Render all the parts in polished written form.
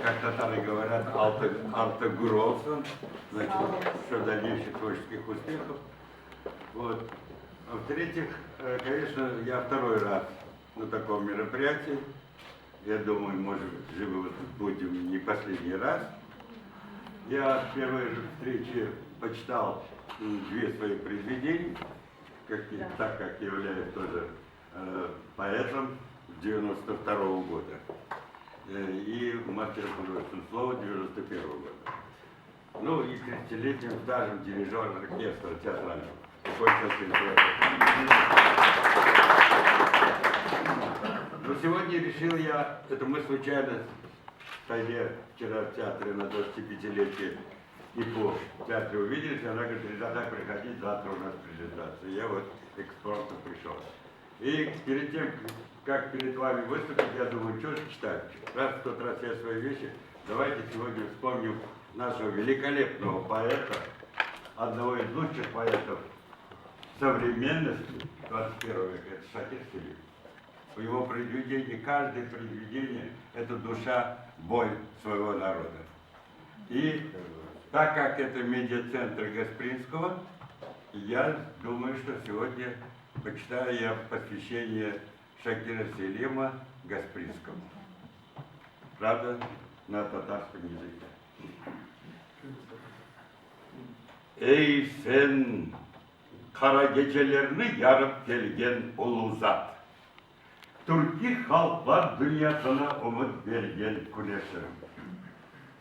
Как татары говорят, altı, altı gür olsun. Значит, все дальнейших творческих успехов. Вот. А в-третьих, конечно, я второй раз на таком мероприятии. Я думаю, может, живы будем не последний раз. Я в первой же встрече почитал две свои произведения, как, так как являюсь тоже поэтом 92 -го года и мастером художественного слова 91 -го года. Ну и 30-летним стажем дирижера оркестра театрального. Но сегодня решил я, это мы случайно в Тайге вчера в театре на 25-летие ИПО в театре увиделись, она говорит, Резада, приходи, завтра у нас презентация. Я вот экспромтом пришел. И перед тем, как перед вами выступить, я думаю, что же читать? Раз в тот раз я свои вещи, давайте сегодня вспомним нашего великолепного поэта, одного из лучших поэтов современности 21 века, это Шакир Селим. В его произведении, каждое произведение – это душа, боль своего народа. И так как это медиацентр Гаспринского, я думаю, что сегодня почитаю я посвящение Шакира Селима Гаспринскому. Правда, на татарском языке. Ey sen, qara gecelerni yarıp kelgen ulu zat! Türkiy halqlar dünyasına ümüt bergen küneşim!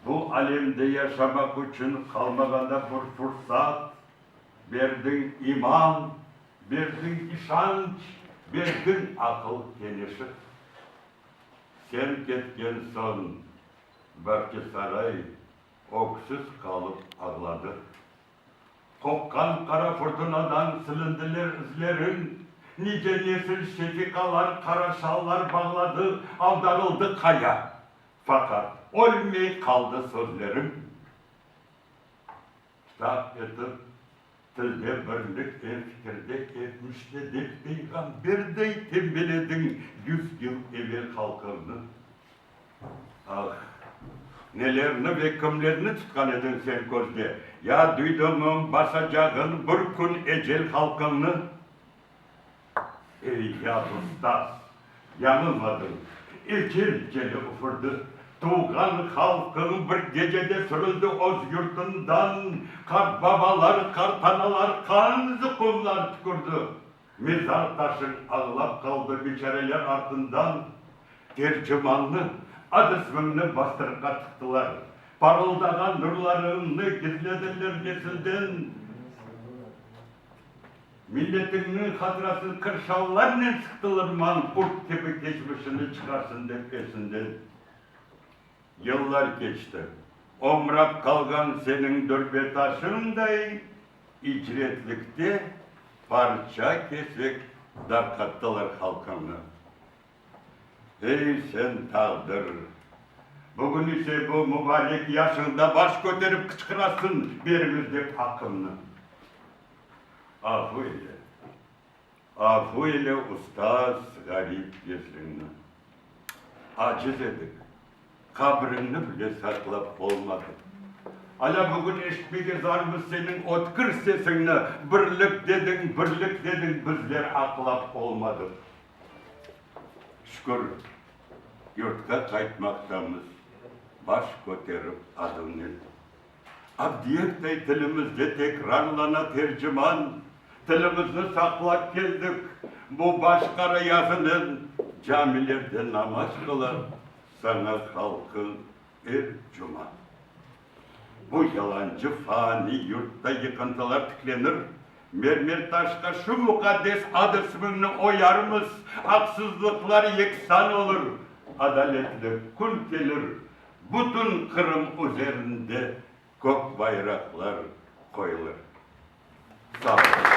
Bu alemde yaşamaq içün qalmağan da bir fursat, berdiñ iman, berdiñ işanç, berdiñ aqıl keñeşi. Sen ketken soñ Bağçasaray öksüz qalıp ağladı. Qopqan qara furtunadan silindiler izleriñ, Nice nesil şefiqalar qara şallar bağladı, Avdarıldı qaya, faqat ölmey qaldı sözleriñ. Kitap etip, tilde birlik em fikirde etmişte dep peyğamberday tenbilediñ yüz yıl evel halqıñnı. Ah, nelerni ve kimlerni tutqan ediñ sen közde, ya duydıñmı basacağın bir kün ecel halqıñnı? Ey, yad ustaz, yañılmadıñ, ecel celi üfürdi, tuvğan halqıñ bir gecede sürüldi öz yurtından, qartbabalar, qartanalar qan zuqumlar tükürdi, mezar taşıñ ağlap qaldı biçareler artından, Tercimannı, ad-ismiñni bastırıqqa tıqtılar, parıldağan nurlarıñnı gizlediler nesilden. Milletiñniñ hatırasını qırşallarnen sıqtılar, manqurt kibi keçmişini çıqarsın dep esinden. Yıllar keçti. Omrap qalğan seniñ dörbe taşıñday icretlikte parça-kesek darqattılar halqıñnı. Ey sen taqdir! Bugün ise bu mubarek yaşıñda baş köterip qıçqırasıñ beriñiz dep aqımnı. Afu eyle, afu eyle ustaz ğarip nesliñni. Aciz edik, qabriñni bile saqlap olmadıq. Alâ bugün eşitmege zarmız seniñ ötkir sesiñni, birlik dediñ, birlik dediñ, bizler aqlap olmadıq. Şükür, yurtqa qaytmaqtamız, baş köterip adıñnen. Abdiyevday tilimizde tekrarlana terciman, Tilimizni saqlap keldik, bu baş qara yazınen Camilerde namaz qıla saña halqıñ er cuma. Bu yalancı fani yurtta yıqıntılar tiklenir, Mermer taşqa şu muqaddes ad-ismiñni oyarmız, Aqsızlıqlar yeksan olur, adaletli kün kelir, Bütün Qırım üzerinde kök bayraqlar qoyulır. Sağ olun.